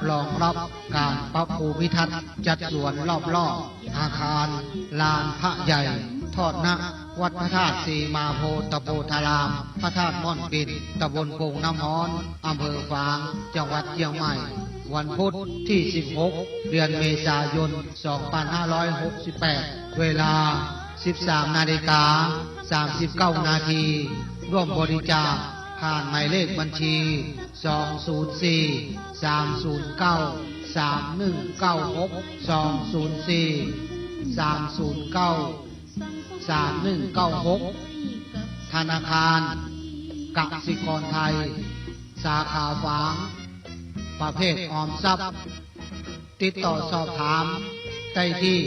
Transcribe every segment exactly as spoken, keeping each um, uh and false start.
รองรับก๋านปรับภูมิทัศน์ จัดสวนรอบๆ อาคารลานพระใหญ่ ทอด ณ วัดพระธาตุสีมาโพธิ์ตะโพธาราม พระธาตุม่อนปิ่น ตำบลโป่งน้ำฮ้อน อำเภอฝาง จังหวัดเจียงใหม่ วันพุธตี้สิบหก เดือนเมษายน สองปันห้าร้อยหกสิบแปด เวลา สิบสามนาฬิกา สามสิบเก้านาที ร่วมบริจาคผ่านหมายเลขบัญชี สองศูนย์สี่ สามศูนย์เก้า สามหนึ่งเก้าหก สองศูนย์สี่ สามศูนย์เก้า สามหนึ่งเก้าหก ธนาคารกสิกรไทย สาขาฝาง ประเภทออมทรัพย์ ติดต่อสอบถามได้ตี้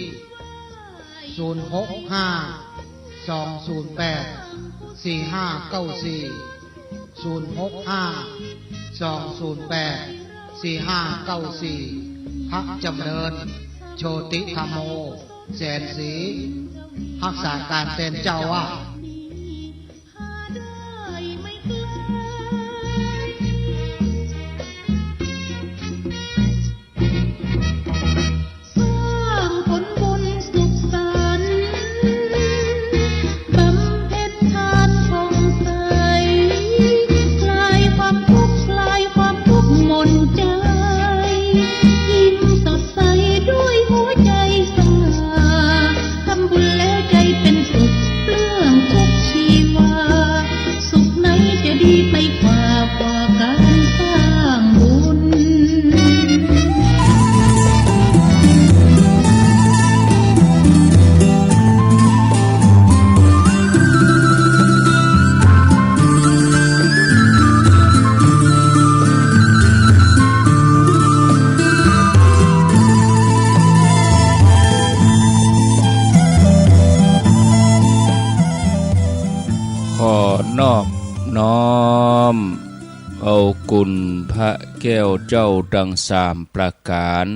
ศูนย์หกห้า สองศูนย์แปด สี่ห้าเก้าสี่ ศูนย์หกห้า สองศูนย์แปด สี่ห้าเก้าสี่ พระจำเริญ โชติธัมโม แสนศรี ฮักษาก๋านแตนเจ้าอาวาส สร้างผลบุญสุขสันต์ บำเพ็ญทานผ่องใส คลายความทุกข์ คลายความทุกข์หม่นใจ ยิ้มสดใสด้วยหัวใจสง่า ทำบุญแล้วใจเป็นสุข เปลื้องทุกข์ชีวา สุขไหนจะดีไปกว่า กว่าการสร้างบุญ ขอนอบน้อมเอาคุณพระแก้วเจ้าตังสามประก๋าน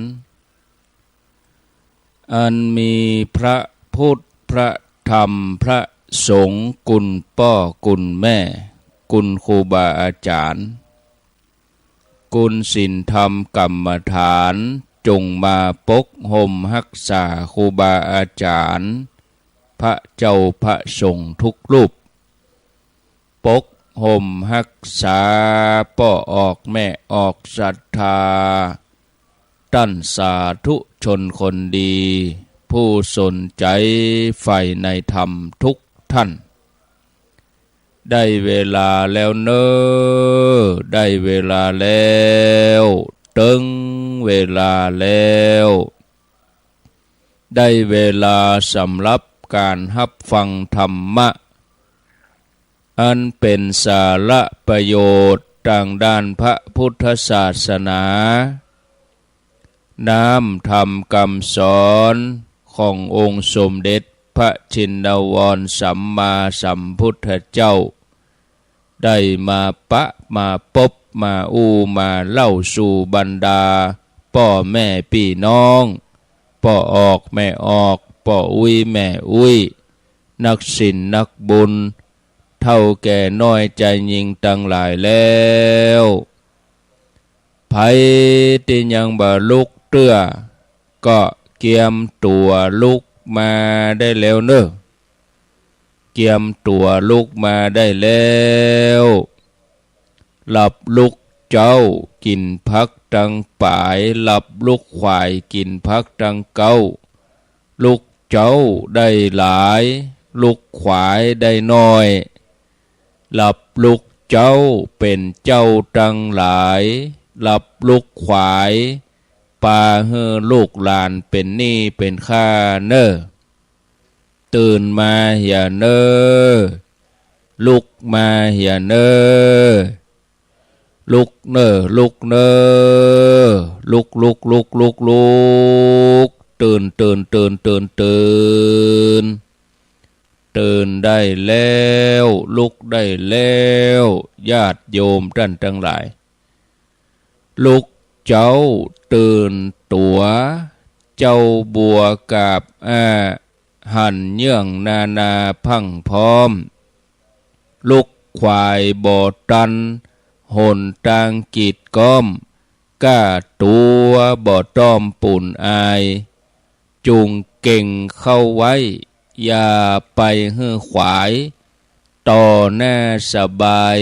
อันมีพระพุทธ พระธรรม พระสงฆ์ คุณป้อ คุณแม่ คุณครูบาอาจ๋ารย์ คุณศีลธรรมกรรมฐาน จงมาปกห่มฮักษาครูบาอาจ๋ารย์ พระเจ้าพระสงฆ์ทุกรูป ปกห่มฮักษาป้อออกแม่ออกศรัทธา ต้านสาธุชนคนดี ผู้สนใจ๋ใฝ่ในธรรมทุกท่าน ได้เวลาแล้วเน่อ ได้เวลาแล้ว เติ๊งเวลาแล้ว ได้เวลาสำหรับก๋านฮับฟังธรรมะ อันเป๋นสาระประโยชน์ตางด้านพระพุทธศาสนา น้ำธรรมกำสอนขององค์สมเด็จพระชินวรสัมมาสัมพุทธเจ้า ได้มาปะมาปบมาอู้มาเล่าสู่บรรดาป้อแม่ปี้น้อง ป้อออกแม่ออก ป้ออุ๊ยแม่อุ๊ย นักศีลนักบุญ เฒ่าแก่น้อยจายญิงตังหลายแล้ว ใผตี้ยังบ่ลุกเตื้อ ก็เกียมตั๋วลุกมาได้แล้วเน่อ เกียมตั๋วลุกมาได้แล้ว หลับลุกเจ๊ากิ๋นผักตังป๋าย หลับลุกขวายกิ๋นผักตังเก๊า ลุกเจ๊าได้หลาย ลุกขวายได้น้อย หลับลุกเจ๊าเป๋นเจ้าตังหลาย หลับลุกขวาย ปาหื้อลูกหลานเป๋นหนี้เป๋นค่าเน่อ ตื่นมาเหียเน่อ ลุกมาเหียเน่อ ลุกเน่อ ลุกเน่อ ลุก ลุก ลุก ลุก ลุก ตื่น ตื่น ตื่น ตื่น ตื่น ตื่นได้แล้ว ลุกได้แล้ว ญาติโยมต้านตังหลาย ลุกเจ๊าตื่นตั๋ว เจ๊าบัวกาบอ้า หันเยื่องนานาพรั่งพร้อม ลุกขวายบ่ตัน หนตางกีดก๊อม ก้าตั๋วบ่ต้องปูนอาย จุ่งเก่งเข้าไว้ อย่าไปหื้อขวาย ต่อหน้าสบาย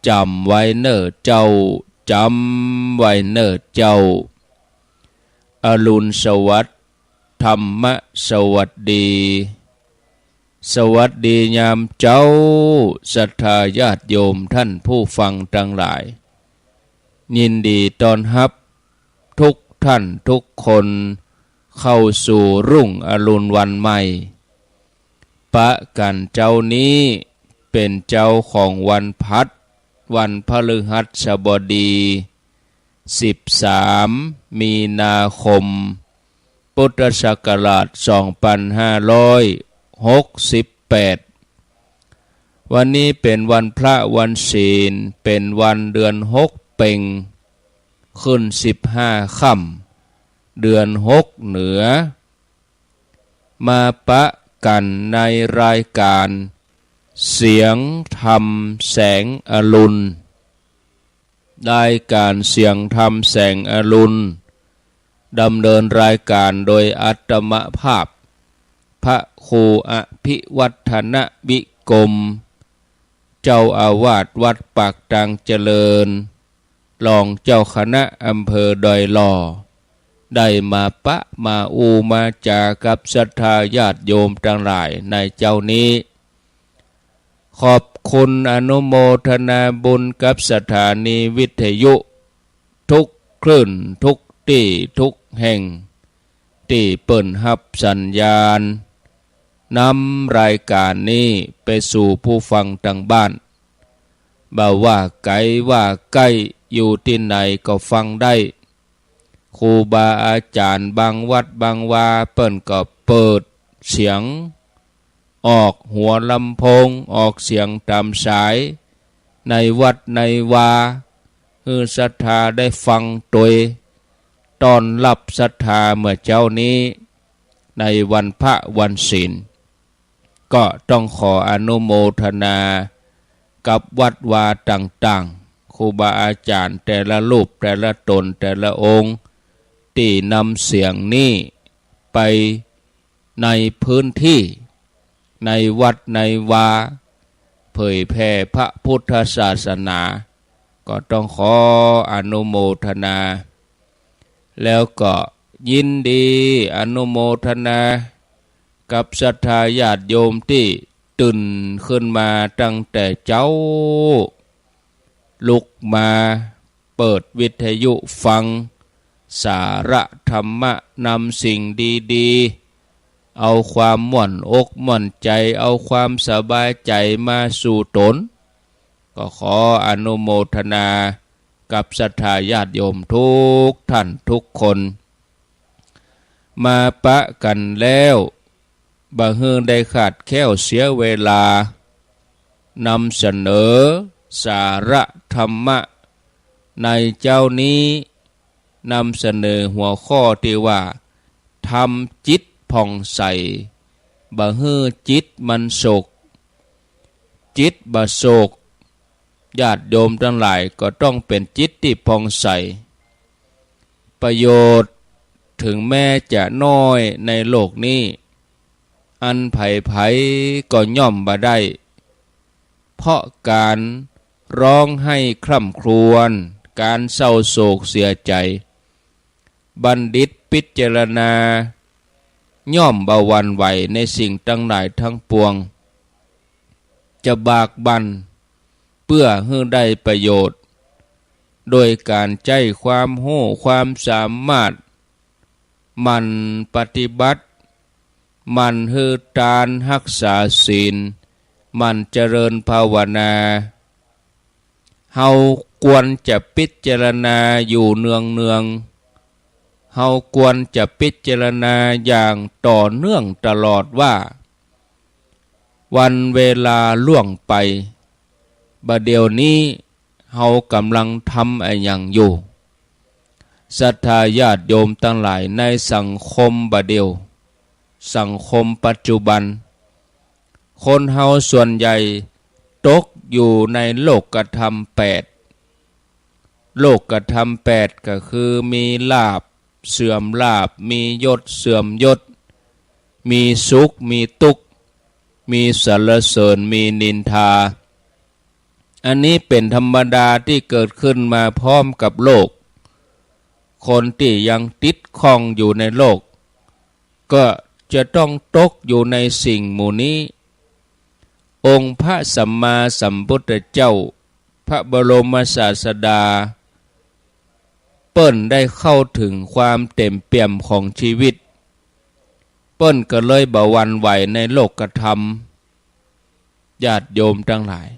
จ๋ำไว้เน่อเจ้า จ๋ำไว้เน่อเจ้า อรุณสวัสดิ์ ธรรมะสวัสดี สวัสดียามเจ๊า ศรัทธาญาติโยมท่านผู้ฟังตังหลาย ยินดีต้อนฮับทุกท่านทุกคน เข้าสู่รุ่งอรุณวันใหม่ ปะกั๋นเจ๊านี้เป๋นเจ๊าของวันพัด วันพฤหัสบดี สิบสาม มีนาคม พุทธศักราช สองปันห้าร้อยหกสิบแปด วันนี้เป๋นวันพระวันศีล เป๋นวันเดือนหกเป็ง ขึ้นสิบห้าค่ำ เดือนหกเหนือ มาปะกั๋นในรายการเสียงธรรมแสงอรุณ รายการเสียงธรรมแสงอรุณ ดำเนินรายการโดยอาตมาภาพ พระครูอภิวัฒนวิกรม เจ้าอาวาสวัดปากตางเจริญ รองเจ้าคณะอำเภอดอยหล่อ ได้มาปะมาอู้มาจ๋ากับศรัทธาญาติโยมตังหลายในเจ๊านี้ ขอบคุณอนุโมทนาบุญกับสถานีวิทยุทุกคลื่นทุกตี้ทุกแห่ง ตี้เปิ้นฮับสัญญาณ นำรายการนี้ไปสู่ผู้ฟังตังบ้าน บ่ว่าไก๋ว่าใก้ อยู่ตี้ไหนก็ฟังได้ ครูบาอาจ๋ารย์บางวัดบางวา เปิ้นก็เปิดเสียง ออกหัวลำโพง ออกเสียงต๋ามสาย ในวัดในวา หื้อศรัทธาได้ฟังตวย ต้อนฮับศรัทธาเมื่อเจ๊านี้ ในวันพระวันศีล ก็ต้องขออนุโมทนากับวัดวาต่างๆ ครูบาอาจ๋ารย์แต่ละรูปแต่ละต๋นแต่ละองค์ ตี้นำเสียงนี้ไปในพื้นตี้ ในวัดในวา เผยแผ่พระพุทธศาสนา ก็ต้องขออนุโมทนา แล้วก็ยินดีอนุโมทนากับศรัทธาญาติโยมตี้ตื่นขึ้นมาตั้งแต่เจ๊า ลุกมาเปิดวิทยุฟังสาระธรรมะ นำสิ่งดีๆ เอาความม่วนอกม่วนใจ๋ เอาความสบายใจ๋มาสู่ต๋น ก็ขออนุโมทนากับศรัทธาญาติโยมทุกท่านทุกคน มาปะกั๋นแล้ว บ่หื้อได้ขาดแคล้วเสียเวลา นำเสนอสาระธรรมะในเจ๊านี้ นำเสนอหัวข้อตี้ว่า ทำจิตผ่องใส บ่หื้อจิตมันโศก จิตบ่โศก ญาติโยมตังหลายก็ต้องเป๋นจิตตี้ผ่องใส ประโยชน์ถึงแม้จะน้อยในโลกนี้ อันใผๆ ก็ย่อมบ่ได้ เพราะก๋านฮ้องไห้คร่ำครวญ ก๋านเศร้าโศกเสียใจ๋ บัณฑิตพิจารณา ย่อมบ่หวั่นไหวในสิ่งตังหลายตังปวง จะบากบั่นเปื้อหื้อได้ประโยชน์ โดยก๋านใจ๊ความฮู้ความสามารถ หมั่นปฏิบัติ หมั่นหื้อตานฮักษาศีล หมั่นเจริญภาวนา เฮาควรจะพิจารณาอยู่เนืองๆ เฮาควรจะพิจารณาอย่างต่อเนื่องตลอดว่า วันเวลาล่วงไป บ่าเดี่ยวนี้เฮากำลังทำอะหยังอยู่ ศรัทธาญาติโยมตังหลาย ในสังคมบ่าเดี่ยว สังคมปัจจุบัน คนเฮาส่วนใหญ่ตกอยู่ในโลกธรรมแปด โลกธรรมแปดก็คือมีลาภเสื่อมลาภ มียศเสื่อมยศ มีสุขมีตุ๊กข์ มีสรรเสริญ มีนินทา อันนี้เป๋นธรรมดาตี้เกิดขึ้นมาพร้อมกับโลก คนตี้ยังติดข้องอยู่ในโลก ก็จะต้องตกอยู่ในสิ่งหมู่นี้ องค์พระสัมมาสัมพุทธเจ้า พระบรมศาสดา เปิ้นได้เข้าถึงความเต็มเปี่ยมของชีวิต เปิ้นก็เลยบ่หวั่นไหวในโลกธรรม ญาติโยมตังหลาย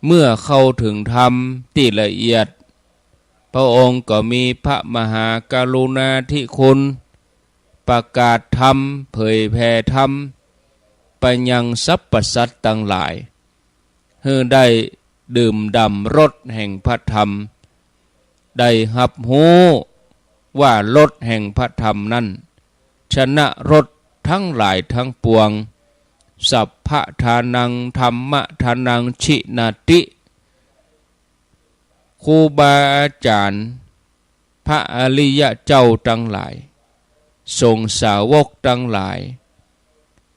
เมื่อเข้าถึงธรรมตี้ละเอียด พระองค์ก็มีพระมหากรุณาธิคุณ ประกาศธรรม เผยแผ่ธรรม ไปยังสรรพสัตว์ตังหลาย หื้อได้ดื่มด่ำรสแห่งพระธรรม ได้ฮับฮู้ว่ารสแห่งพระธรรมนั้น ชนะรสทั้งหลายทั้งปวง สัพพะทานัง ธัมมะทานัง ชินาติ ครูบาอาจ๋ารย์ พระอริยะเจ้าตังหลาย สงฆ์สาวกตังหลาย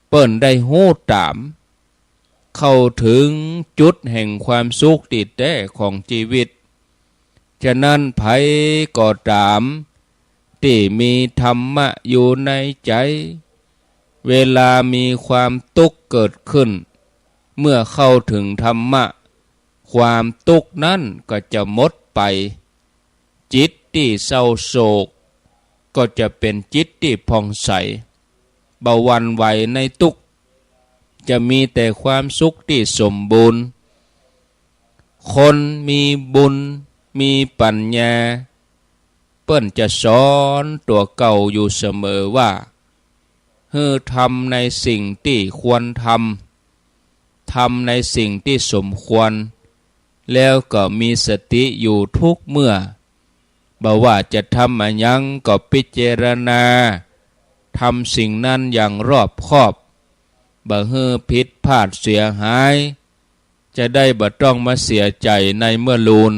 เปิ้นได้ฮู้ต๋าม เข้าถึงจุดแห่งความสุขตี้แต๊ของชีวิต ฉะนั้นใผก็ต๋ามตี้มีธรรมะอยู่ในใจ๋ เวลามีความตุ๊กข์เกิดขึ้น เมื่อเข้าถึงธรรมะ ความตุ๊กข์นั้นก็จะหมดไป จิตตี้เศร้าโศก ก็จะเป๋นจิตตี้ผ่องใส บ่หวั่นไหวในตุ๊กข์ จะมีแต่ความสุขตี้สมบูรณ์ คนมีบุญ มีปัญญา เปิ้นจะสอนตั๋วเก่าอยู่เสมอว่า หื้อทำในสิ่งตี้ควรทำ ทำในสิ่งตี้สมควร แล้วก็มีสติอยู่ทุกเมื่อ บ่ว่าจะทำอะหยังก็พิจารณา ทำสิ่งนั้นอย่างรอบคอบ บ่หื้อผิดพลาดเสียหาย จะได้บ่ต้องมาเสียใจ๋ในเมื่อลูน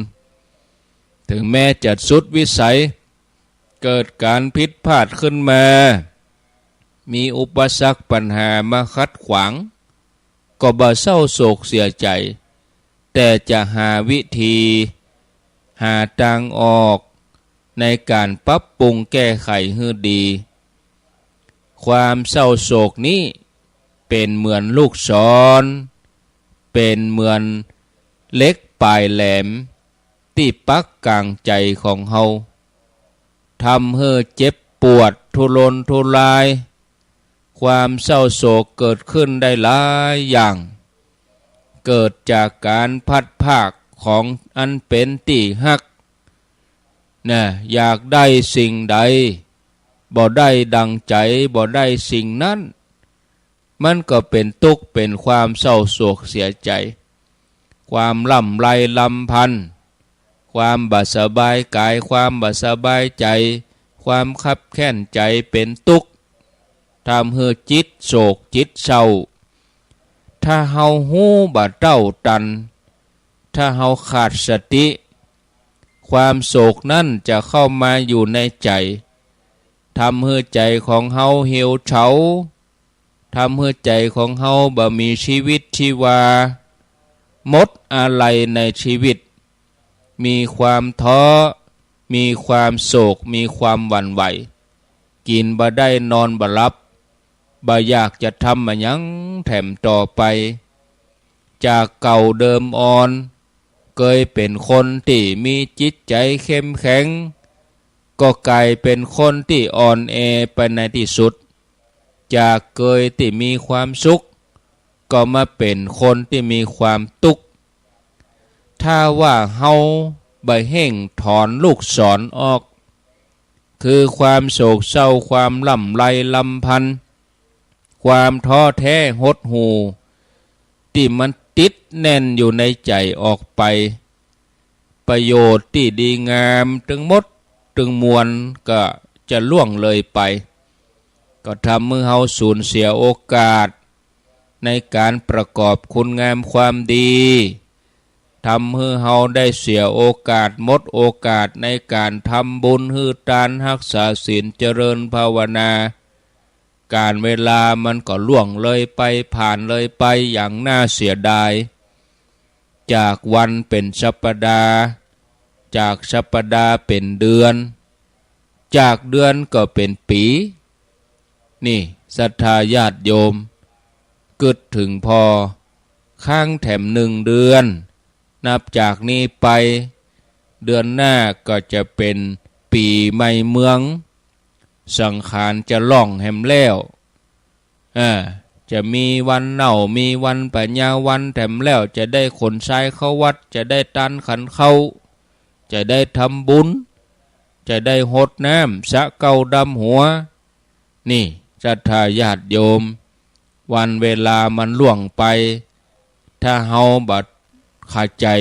ถึงแม้จะสุดวิสัย เกิดก๋านผิดพลาดขึ้นมา มีอุปสรรคปัญหามาขัดขวาง ก็บ่เศร้าโศกเสียใจ๋ แต่จะหาวิธี หาตางออก ในก๋านปรับปรุงแก้ไขหื้อดี ความเศร้าโศกนี้เป๋นเหมือนลูกศร เป๋นเหมือนเหล็กป๋ายแหลม ตี้ปักก๋างใจ๋ของเฮา ทำหื้อเจ็บปวดทุรนทุราย ความเศร้าโศกเกิดขึ้นได้หลายอย่าง เกิดจากก๋านพลัดพรากของอันเป๋นตี้ฮัก นะ อยากได้สิ่งใด บ่ได้ดังใจ๋ บ่ได้สิ่งนั้น มันก็เป๋นตุ๊กข์ เป๋นความเศร้าโศกเสียใจ๋ ความร่ำไรรำพัน ความบ่สบายก๋าย ความบ่สบายใจ๋ ความคับแค้นใจ๋ เป๋นตุ๊กข์ ทำหื้อจิตโศกจิตเศร้า ถ้าเฮาฮู้บ่เต้าตัน ถ้าเฮาขาดสติ ความโศกนั้นจะเข้ามาอยู่ในใจ๋ ทำหื้อใจ๋ของเฮาเหี่ยวเฉา ทำหื้อใจ๋ของเฮาบ่มีชีวิตชีวา หมดอาลัยในชีวิต มีความท้อ มีความโศก มีความหวั่นไหว กิ๋นบ่ได้นอนบ่หลับ บ่อยากจะทำอะหยังแถมต่อไป จากเก่าเดิมอ่อน เกยเป๋นคนตี้มีจิตใจ๋เข้มแข็ง ก็ก๋ายเป๋นคนตี้อ่อนแอไปในตี้สุด จากเกยตี้มีความสุข ก็มาเป๋นคนตี้มีความตุ๊กข์ ถ้าว่าเฮาบ่เฮ่งถอนลูกศรออก คือความโศกเศร้า ความร่ำไรรำพัน ความท้อแท้หดหู่ ตี้มันติดแน่นอยู่ในใจ๋ออกไป ประโยชน์ตี้ดีงามตึงหมดตึงมวลก็จะล่วงเลยไป ก็ทำหื้อเฮาสูญเสียโอกาส ในก๋านประกอบคุณงามความดี ท ทำหื้อเฮาได้เสียโอกาส หมดโอกาสในก๋านทำบุญหื้อตาน ฮักษาศีล เจริญภาวนา ก๋าลเวลามันก็ล่วงเลยไป ผ่านเลยไปอย่างน่าเสียดาย จากวันเป๋นสัปดาห์ จากสัปดาห์เป๋นเดือน จากเดือนก็เป๋นปี๋ นี่ศรัทธาญาติโยม กึ๊ดเถิงผ่อ ค้างแถมหนึ่งเดือน นับจากนี้ไป เดือนหน้าก็จะเป๋นปี๋ใหม่เมือง สังขารจะล่องแหมแล้ว อ่า จะมีวันเน่า มีวันปะญาวันแถมแล้ว จะได้ขนทรายเข้าวัด จะได้ตานขันข้าว จะได้ทำบุญ จะได้หดน้ำสระเก๊าดำหัว นี่ศรัทธาญาติโยม วันเวลามันล่วงไป ถ้าเฮาบ่ขะใจ๋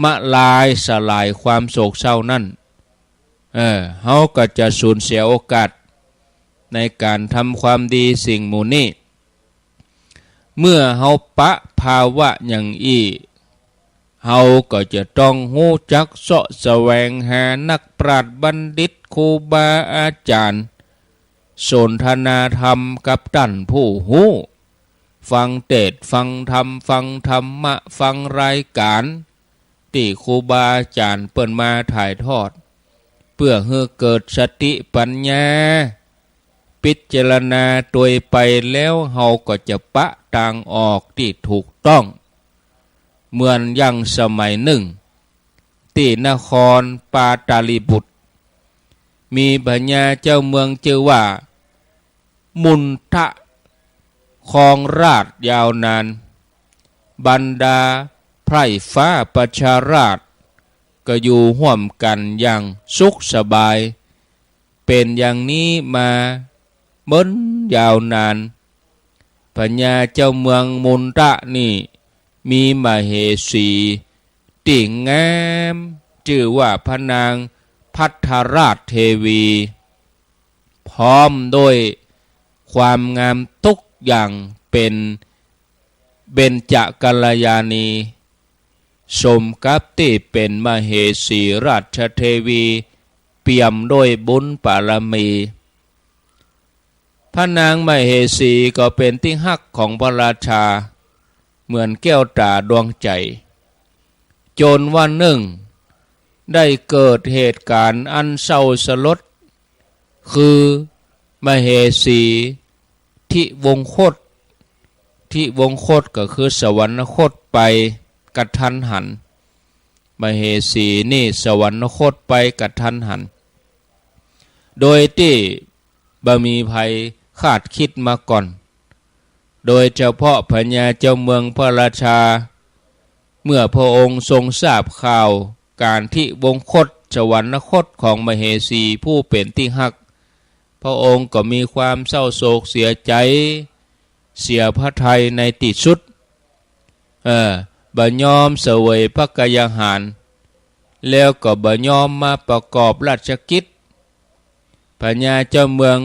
มะลายสลายความโศกเศร้านั้น เออ เฮาก็จะสูญเสียโอกาสในก๋านทำความดีสิ่งหมู่นี้ เมื่อเฮาปะภาวะอย่างอี้ เฮาก็จะต้องฮู้จักเซาะแสวงหานักปราชญ์บัณฑิต ครูบาอาจ๋ารย์ สนทนาธรรมกับต้านผู้ฮู้ ฟังเตสน์ ฟังธรรม ฟังธรรมะ ฟังรายก๋านตี้ครูบาอาจ๋ารย์เปิ้นมาถ่ายทอด เปื้อหื้อเกิดสติปัญญา ปิจารณาตวยไปแล้ว เฮาก็จะปะตางออกตี้ถูกต้อง เหมือนอย่างสมัยนึ่ง ตี้นครปาตาลีบุตร มีพญาเจ้าเมืองจื้อว่ามุนทะ ครองราชยาวนาน บรรดาไพร่ฟ้าประชาราษฎร์ก็อยู่ฮ่วมกั๋นอย่างสุขสบาย เป๋นอย่างนี้มาเมินยาวนาน พญาเจ้าเมืองมุนทะนี่มีมเหสีตี้งาม จื้อว่าพระนางภัทรราชเทวี พร้อมด้วยความงามตุ๊กอย่าง เป๋นเบญจกัลยาณี สมกับตี้เป๋นมเหสีราชเทวี เปี่ยมด้วยบุญบารมี พระนางมเหสีก็เป๋นตี้ฮักของพระราชา เหมือนแก้วต๋าดวงใจ๋ จ๋นวันนึ่ง ได้เกิดเหตุก๋ารณ์อันเศร้าสลด คือมเหสี ทิวงคต ทิวงคตก็คือสวรรคตไปกะทันหัน มเหสีนี่สวรรคตไปกะทันหัน โดยตี้บ่มีใผคาดกึ๊ดมาก่อน โดยเฉพาะพญาเจ้าเมืองพระราชา เมื่อพระองค์ทรงทราบข่าวก๋านทิวงคต สวรรคตของมเหสีผู้เป๋นตี้ฮัก พระองค์ก็มีความเศร้าโศกเสียใจ๋ เสียพระทัยในตี้สุด เออ บ่ยอมเสวยพระกายาหาร แล้วก็บ่ยอมมาประกอบราชกิจ พญาเจ้าเมือง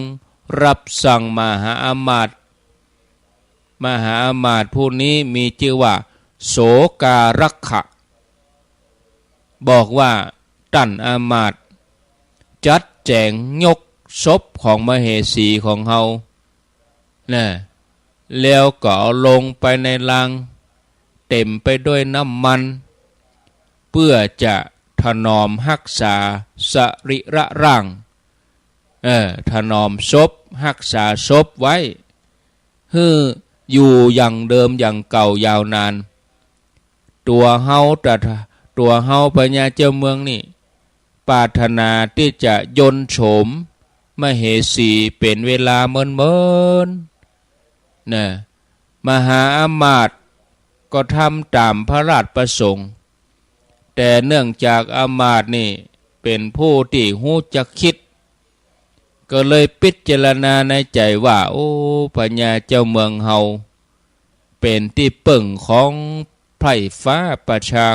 รับสั่งมหาอำมาตย์ มหาอำมาตย์ผู้นี้มีจื้อว่าโสการักขะ บอกว่าต้านอำมาตย์จัดแจ๋งยกศพของมเหสีของเฮา นะ แล้วก็เอาลงไปในรางเต๋มไปด้วยน้ำมัน เปื้อจะถนอมฮักษาสรีระร่าง เออ ถนอมศพ ฮักษาศพไว้ หื้ออยู่อย่างเดิมอย่างเก่ายาวนาน ตั๋วเฮาตะ ตั๋วเฮาพญาเจ้าเมืองนี่ ปรารถนาตี้จะยนต์โฉมมเหสีเป๋นเวลาเมินๆ นะ มหาอำมาตย์ก็ทำต๋ามพระราชประสงค์ แต่เนื่องจากอำมาตย์นี่เป๋นผู้ตี้ฮู้จักกึ๊ด ก็เลยพิจารณาในใจ๋ว่า โอ้ พญาเจ้าเมืองเฮา เป๋นตี้เปิ้งของไพร่ฟ้าประชา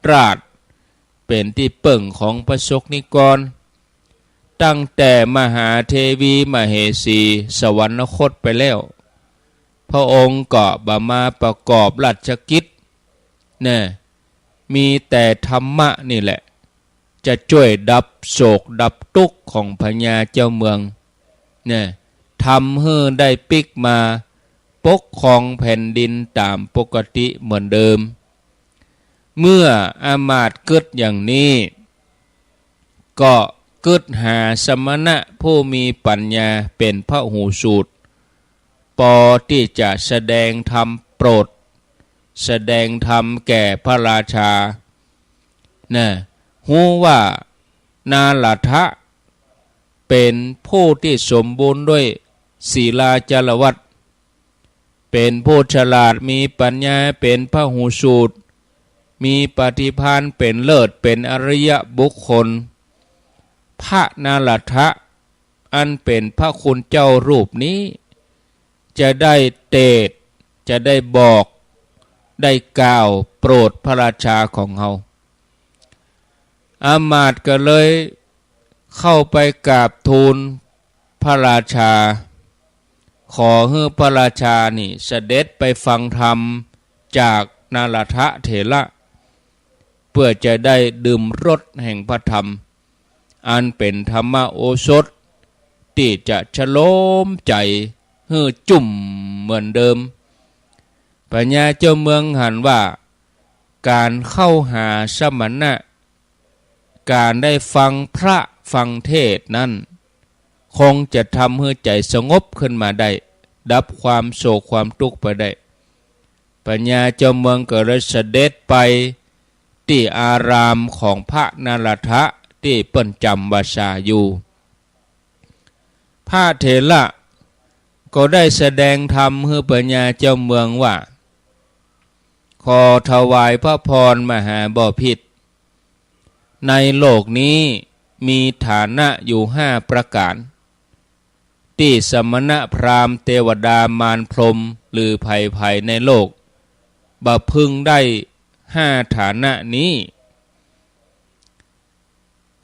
ราษฎร์ เป๋นตี้เปิ้งของพระสงฆ์นิกร ตั้งแต่มหาเทวีมเหสีสวรรคตไปแล้ว พระองค์ก็บ่มาประกอบราชกิจ นะ มีแต่ธรรมะนี่แหละ จะจ้วยดับโศกดับตุ๊กข์ของพญาเจ้าเมือง เนี่ย ทำหื้อได้ปิ๊กมาปกครองแผ่นดินต๋ามปกติเหมือนเดิม เมื่ออามาตย์กึ๊ดอย่างนี้ ก็กึ๊ดหาสมณะผู้มีปัญญาเป๋นพหูสูตร ปอตี้จะแสดงธรรมโปรด แสดงธรรมแก่พระราชา นะ ฮู้ว่านาหละทะเป๋นผู้ตี้สมบูรณ์ด้วยศีลาจารวัตร เป๋นผู้ฉลาด มีปัญญา เป๋นพหูสูตร มีปฏิภาณเป๋นเลิศ เป๋นอริยบุคคล พระนาหละทะ อันเป๋นพระคุณเจ้ารูปนี้ จะได้เตศน์ จะได้บอก ได้กล่าวโปรดพระราชาของเฮา อามาตย์ก็เลยเข้าไปกราบทูลพระราชา ขอหื้อพระราชานี่เสด็จไปฟังธรรมจากนาหละทะเถระ เพื่อจะได้ดื่มรสแห่งพระธรรม อันเป๋นธรรมโอสถ ตี้จะชโลมใจ๋หื้อจุ่มเหมือนเดิม พญาเจ้าเมืองหันว่า ก๋านเข้าหาสมณะ ก๋านได้ฟังพระฟังเทศน์นั้น คงจะทำหื้อใจ๋สงบขึ้นมาได้ ดับความโศกความตุ๊กข์ไปได้ พญาเจ้าเมืองก็เลยเสด็จไปตี้อารามของพระนาหละทะตี้เปิ้นจ๋ำวาสาอยู่ พระเถระก็ได้แสดงธรรมหื้อพญาเจ้าเมืองว่า ขอถวายพระพรมหาบพิตร ในโลกนี้มีฐานะอยู่ห้าประก๋าน ตี้สมณะพราหมณ์เตวดามารพรหมหรือใผๆ ในโลก บ่พึงได้ห้าฐานะนี้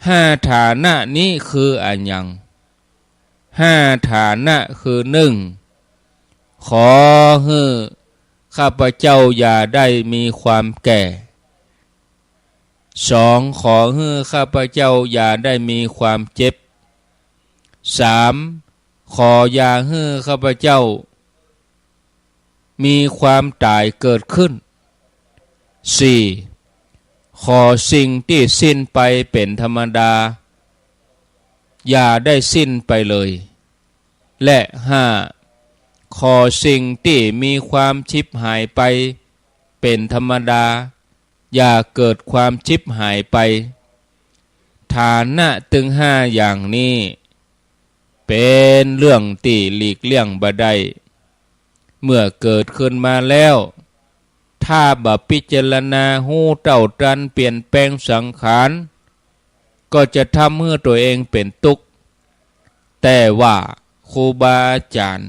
ห้าฐานะนี้คืออะหยัง ห้าฐานะคือ นึ่ง ขอหื้อข้าพเจ้าอย่าได้มีความแก่ สอง ขอหื้อข้าพเจ้าอย่าได้มีความเจ็บ สาม ขออย่าหื้อข้าพเจ้ามีความต๋ายเกิดขึ้น สี่ ขอสิ่งตี้สิ้นไปเป๋นธรรมดา อย่าได้สิ้นไปเลย และ ห้า ขอสิ่งตี้มีความฉิบหายไปเป๋นธรรมดา อย่าเกิดความฉิบหายไป ฐานะตึงห้าอย่างนี้ เป๋นเรื่องตี้หลีกเลี่ยงบ่ได้ เมื่อเกิดขึ้นมาแล้ว ถ้าบ่พิจารณาฮู้เต้าตันเปลี่ยนแปลงสังขาร ก็จะทำหื้อตั๋วเองเป๋นตุ๊กข์ แต่ว่าครูบาอาจ๋ารย์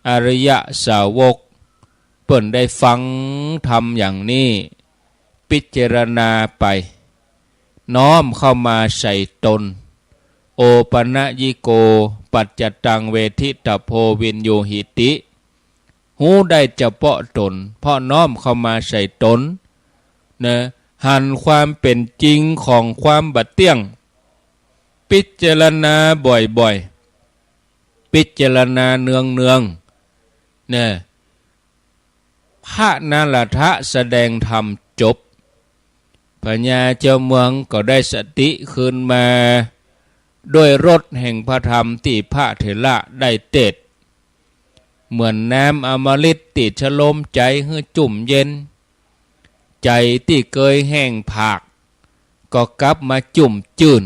อริยสาวก เปิ้นได้ฟังธรรมอย่างนี้ พิจารณาไป น้อมเข้ามาใส่ตน โอปะนะยิโก ปัจจตังเวทิตาโพ วิญญูหิติ ฮู้ได้เฉพาะตน เพราะน้อมเข้ามาใส่ตน นะ หันความเป๋นจริงของความบ่เตี้ยง พิจารณาบ่อยๆ พิจารณาเนืองๆ นะ พระนาหละทะแสดงธรรมจบ พญาเจ้าเมืองก็ได้สติคืนมา ด้วยรสแห่งพระธรรมตี้พระเถระได้เตศน์ เหมือนน้ำอมฤตตี้ชโลมใจ๋หื้อจุ่มเย็น ใจ๋ตี้เกยแห้งผาก ก็กลับมาจุ่มจื้น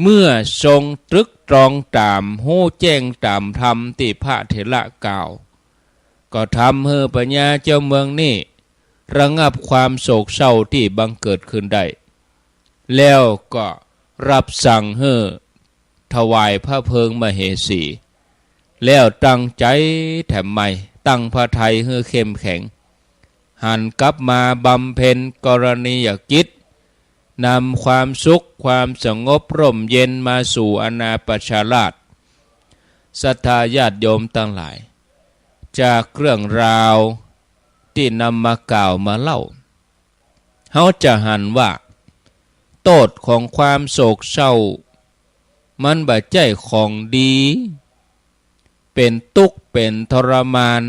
เมื่อทรงตรึกตรองต๋าม ฮู้แจ้งต๋ามธรรมตี้พระเถระกล่าว ก็ทำหื้อพญาเจ้าเมืองนี้ระงับความโศกเศร้าตี้บังเกิดขึ้นได้ แล้วก็รับสั่งหื้อถวายพระเพลิงมเหสี แล้วตั้งใจ๋แถมใหม่ ตั้งพระทัยหื้อเข้มแข็ง หันกลับมาบำเพ็ญกรณียกิจ นำความสุขความสงบร่มเย็นมาสู่อาณาประชาราษฎร์ ศรัทธาญาติโยมตังหลาย จากเรื่องราวตี้นำมากล่าวมาเล่า เฮาจะหันว่า โต้ษของความโศกเศร้า มันบ่ใจ้ของดี เป๋นตุ๊กข์ เป๋นทรมาน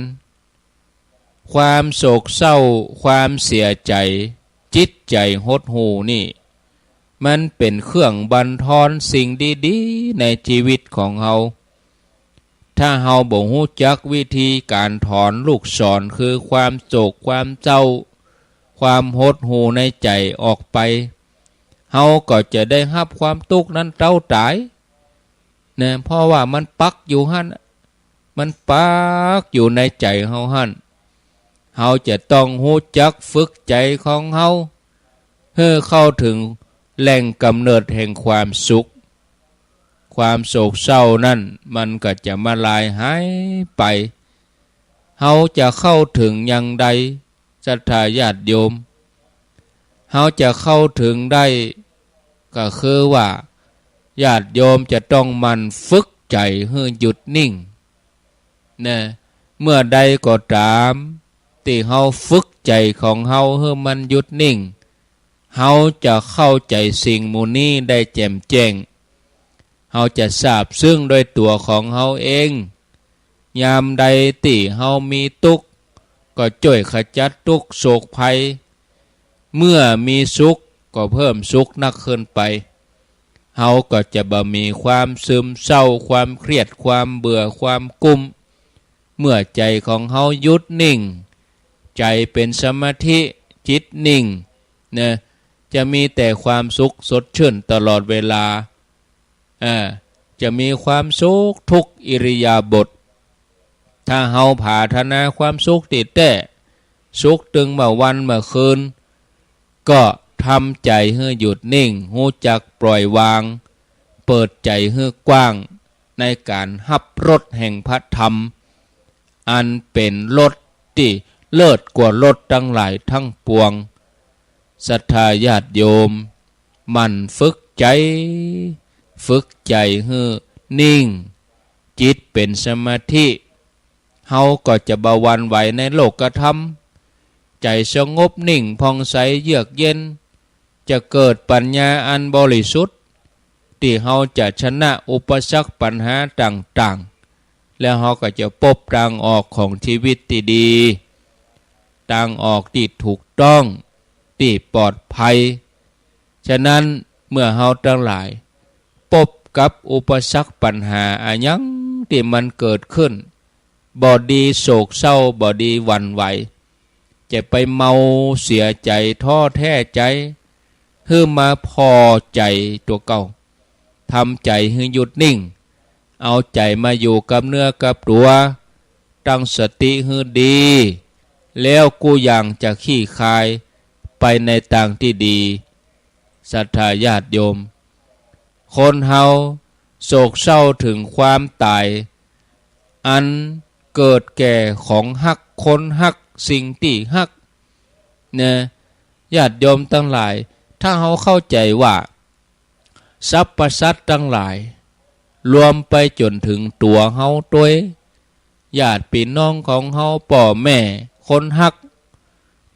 ความโศกเศร้า ความเสียใจ๋ จิตใจ๋หดหู่นี่ มันเป๋นเครื่องบั่นทอนสิ่งดีๆ ในจีวิตของเฮา ถ้าเฮาบ่ฮู้จักวิธีก๋านถอนลูกศร คือความโศก ความเศร้า ความหดหู่ในใจ๋ออกไป เฮาก็จะได้ฮับความตุ๊กข์นั้นเต๊าต๋าย นะ เพราะว่ามันปักอยู่หั้น มันปักอยู่ในใจ๋เฮาหั้น เฮาจะต้องฮู้จักฝึกใจ๋ของเฮา หื้อเข้าเถิงแหล่งก๋ำเนิดแห่งความสุข ความโศกเศร้านั้นมันก็จะมาลายหายไป เฮาจะเข้าเถิงอย่างใด ศรัทธาญาติโยม เฮาจะเข้าเถิงได้ ก็คือว่า ญาติโยมจะต้องหมั่นฝึกใจ๋หื้อหยุดนิ่ง นะ เมื่อใดก็ต๋าม ตี้เฮาฝึกใจ๋ของเฮาหื้อมันหยุดนิ่ง เฮาจะเข้าใจ๋สิ่งหมู่นี้ได้แจ่มแจ้ง เฮาจะซาบซึ้งด้วยตั๋วของเฮาเอง ยามใดตี้เฮามีตุ๊กข์ ก็จ้วยขจัดตุ๊กข์โศกภัย เมื่อมีสุขก็เพิ่มสุขนักขึ้นไป เฮาก็จะบ่มีความซึมเศร้า ความเครียด ความเบื่อ ความกุ้ม เมื่อใจ๋ของเฮาหยุดนิ่ง ใจ๋เป๋นสมาธิ จิตนิ่ง นะ จะมีแต่ความสุขสดชื่นตลอดเวลา อ่า จะมีความสุขทุกอิริยาบถ ถ้าเฮาผาถนาความสุขตี้แต๊ สุขตึงเมื่อวันเมื่อคืน ก็ทำใจ๋หื้อหยุดนิ่ง ฮู้จักปล่อยวาง เปิดใจ๋หื้อกว้าง ในก๋านฮับรสแห่งพระธรรม อันเป๋นรสตี้เลิศกว่ารสตังหลายตังปวง ศรัทธาญาติโยม หมั่นฝึกใจ๋ ฝึกใจ๋หื้อนิ่ง จิตเป๋นสมาธิ เฮาก็จะบ่หวั่นไหวในโลกธรรม ใจ๋สงบนิ่งผ่องใสเยือกเย็น จะเกิดปัญญาอันบริสุทธิ์ ตี้เฮาจะชนะอุปสรรคปัญหาต่างๆ แล้วเฮาก็จะปบตางออกของจีวิตตี้ดี ตางออกตี้ถูกต้อง ตี้ปลอดภัย ฉะนั้นเมื่อเฮาตังหลายปบกับอุปสรรคปัญหาอะหยังตี้มันเกิดขึ้น บ่ดีโศกเศร้า บ่ดีหวั่นไหว จะไปเมาเสียใจ๋ ท้อแท้ใจ๋ หื้อมาผ่อใจ๋ตั๋วเก่า ทำใจ๋หื้อหยุดนิ่ง เอาใจ๋มาอยู่กับเนื้อกับตั๋ว ตั้งสติหื้อดี แล้วกู้อย่างจะคลี่คลายไปในตางตี้ดี ศรัทธาญาติโยม คนเฮาโศกเศร้าเถิงความต๋าย อันเกิดแก่ของฮัก คนฮัก สิ่งตี้ฮัก นะ ญาติโยมตังหลาย ถ้าเฮาเข้าใจ๋ว่า สรรพสัตว์ตังหลาย รวมไปจ๋นเถิงตั๋วเฮาตวย ญาติปี้น้องของเฮา ป้อแม่ คนฮัก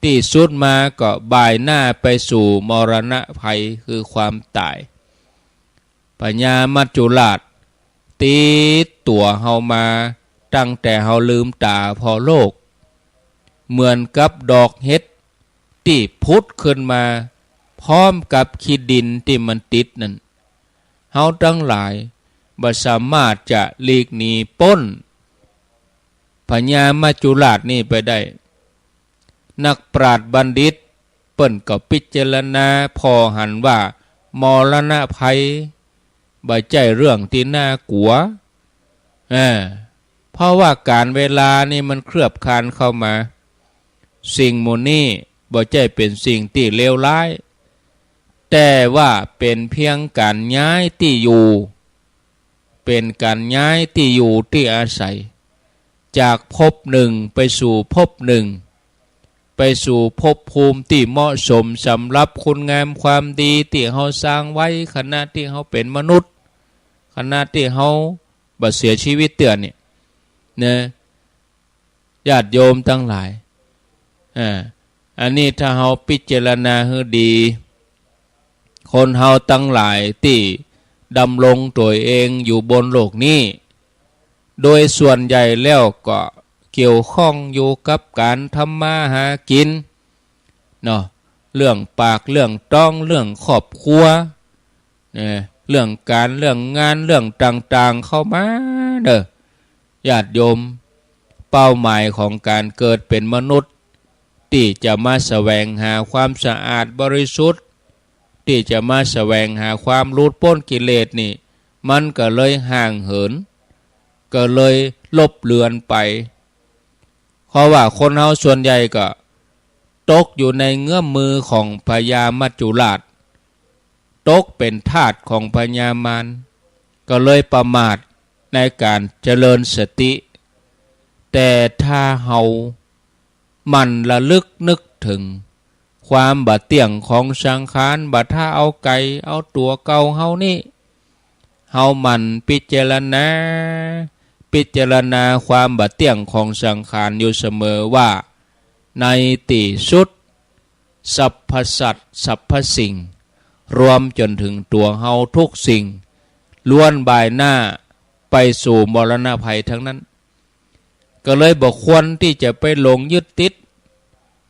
ตี้สุดมาก็บ่ายหน้าไปสู่มรณะภัย คือความต๋าย พญามัจจุราชติดตั๋วเฮามาตั้งแต่เฮาลืมต๋าผ่อโลก เหมือนกับดอกเห็ดตี้ผุดขึ้นมาพร้อมกับขี้ดินตี้มันติดนั้น เฮาตังหลายบ่สามารถจะหลีกหนีป๊นพญามัจจุราชนี้ไปได้ นักปราชญ์บัณฑิตเปิ้นก็พิจารณาผ่อหันว่ามรณะภัยบ่ใจ้เรื่องตี้น่ากลัว อ่า เพราะว่ากาลเวลานี่มันเคลือบคลานเข้ามา สิ่งหมู่นี้บ่ใจ้เป๋นสิ่งตี้เลวร้าย แต่ว่าเป๋นเพียงก๋านย้ายตี้อยู่ เป๋นก๋านย้ายตี้อยู่ตี้อาศัย จากภพหนึ่งไปสู่ภพหนึ่ง ไปสู่ภพภูมิตี้เหมาะสมสำหรับคุณงามความดีตี้เฮาสร้างไว้ ขณะตี้เฮาเป๋นมนุษย์ ขณะตี้เฮาบ่เสียจีวิตเตื้อนี่ นะ ญาติโยมตังหลาย อ่า อันนี้ถ้าเฮาพิจารณาหื้อดี คนเฮาตังหลายตี้ดำรงตั๋วเองอยู่บนโลกนี้ โดยส่วนใหญ่แล้วก็เกี่ยวข้องอยู่กับก๋านทำมาหากิ๋นเนาะ เรื่องปาก เรื่องต๊อง เรื่องครอบครัว นะ เรื่องก๋าน เรื่องงาน เรื่องต่างๆ เข้ามาเน่อ ญาติโยม เป้าหมายของก๋านเกิดเป๋นมนุษย์ ตี้จะมาแสวงหาความสะอาดบริสุทธิ์ ตี้จะมาแสวงหาความหลุดป๊นกิเลสนี่ มันก็เลยห่างเหิน ก็เลยลบเลือนไป เพราะว่าคนเฮาส่วนใหญ่ก็ตกอยู่ในเงื้อมมือของพญามัจจุราช ตกเป๋นทาสของพญามาร ก็เลยประมาทในก๋านเจริญสติ แต่ถ้าเฮาหมั่นระลึกนึกเถิงความบ่เตี้ยงของสังขาร บ่ถ้าเอาใก๋ เอาตั๋วเก่าเฮานี้ เฮาหมั่นพิจารณา พิจารณาความบ่เตี้ยงของสังขารอยู่เสมอว่า ในตี้สุด สรรพสัตว์สรรพสิ่ง รวมจ๋นเถิงตั๋วเฮาทุกสิ่ง ล้วนบ่ายหน้าไปสู่มรณะภัยทั้งนั้น ก็เลยบ่ควรตี้จะไปหลงยึดติด